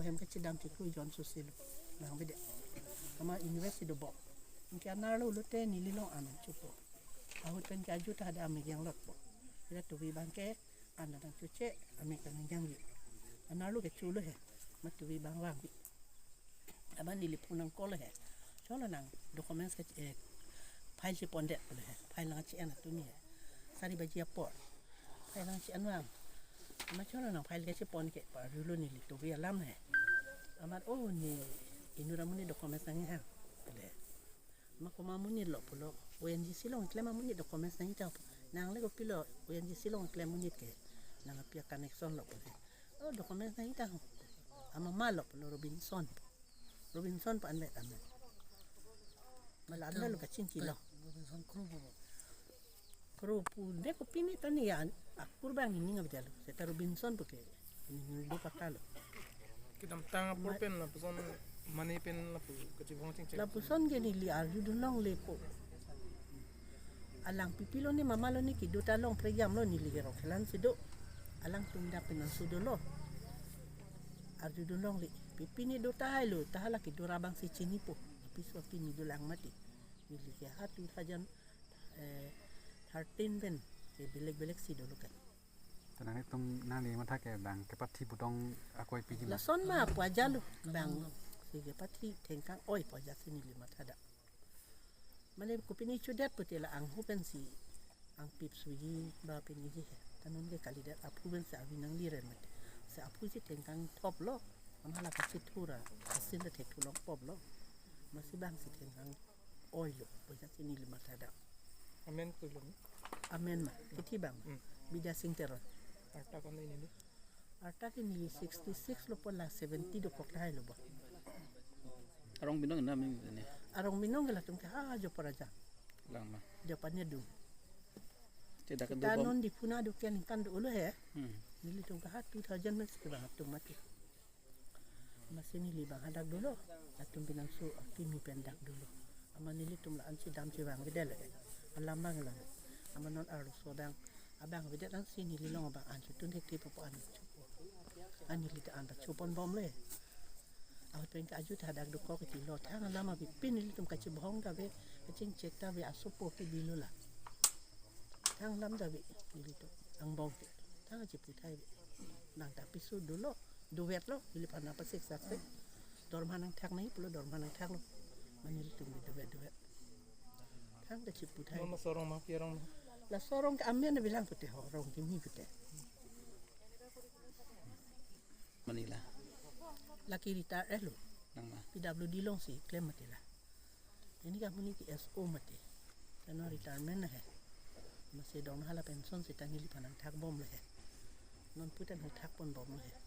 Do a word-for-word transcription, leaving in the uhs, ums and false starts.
Hem kachedam chiklo jon susi lo. Nang bede. Ama invest si dobom. Anke anerlo lote neli long an chopo. Ahut pen ke aju ta hadak amik yanglotpo. Ira tuvi abang ke an nangchoche, amik nang jangji. Anerlo ke cholo he. Ma tuvi abang vangji. Aban neli phone nang call he. Cholo nang documents ke, eh, file si pondet pulo he. File nang che-en atum he. Sari baji apor. File nang che-en vang. Ma cholo nang file ke chepon ke pa rulo neli tuvi alam he. Amat oh ne inut amonit documents nang hang. Pule. Ma komat amonit lo pulo. O N G C along klem amonit documents nang ta. Nang le kopilo O N G C along klem amonit ke. Nang apia connection lo pule. Oh, documents nang ta. Ama ma lo pulo Robinson. Robinson pa anvet amen. Mala anvet lo kachin chilo. Robinson Kro po. Kro pu de kopine ta ne ya. Akur abang ne ning abidalo. Seta Robinson pu ke. Ne do pata lo. Kedamtang apor pen lapuson mane pen lapu kachibong chingching. Lapuson ke neli arjudun longle ko. Alang pipilo ne mama lo ne kedo ta long prejam lo neli ke rong kelan si do. Alangtum dak pen nang sudo lo. Arjudun longle. Pipine do tahai lo, ta hala kedo ra abang si chinipo. Piso pini dolang mati. Neli ke ha two thousand, eh, thirteen pen ke belek belek si dolo kan. Te nanglitum nangli matha ke bang kepathi putong akoi piji ma? Lason ma pu aja lo bang si kepathi thengkang oi pu aja si neli matha dak. Mane kopine chodet pute la anghu pen si angpip suji ba pen iji he. Ta non ke kalidet aphu pen si avi nangli ren mate. Si aphu si thengkang thop lo. Ama la kachithura asin ta thek thulong pop lo. Masi bang si thengkang oi lo pu aja si neli matha dak. Amen pulo. Amen ma. Kithi bang. Hmm. Bidya Sing Teron. Arta kon ini ni. Arta ke neli sixty six lo pu la seventy dokok tahai lo bo. Arong binong na mi ni. Arong binong ke latum ke ha jo paraja. Lang ma. Jo panya dum. Tidak kedua. Ta non di puna do ke ningkan dolo he. Hmm. Nelitum ke ha two thousand mes ke bang atum mati. Masi neli bang hadak dolo. Atum binang su akimi pen dak dolo. Ama nelitum la an si dam si vang bede le. Alam bang lang. Ama non arloso abang. Abang bede an si neli long abang an chotun hek ti popo an. An neli ta an ta chopon bom le. Ahut pen ke aju ta hadak dokok ti lo. Thang alam abi pin nelitum kachibong ta ave. Kachingchek ta ave asopo ke dilo la. Thang alam ta ave nelitum. Angbong ke. Thang chipu thai ave. Nang ta piso dolo. Dovet lo, neli aphan nang pasik saksi. Dorma nangthak nai pulo dorma nangthak lo. Ma nelitum ke dovet dovet. Thang ta chipu thai. Mama sorong ma pi arong ma? Laso arong ke amen bilang pute ho, arong ke mi pute. Mane la. Lake retire lo. Nang ma. P W D along si klem mati la. Ini ke amonit ke S O mati. Kano retirement na he. Masi dong hala pension seta neli aphan nangthak bom le he. Non putan nangthak pon bom le he.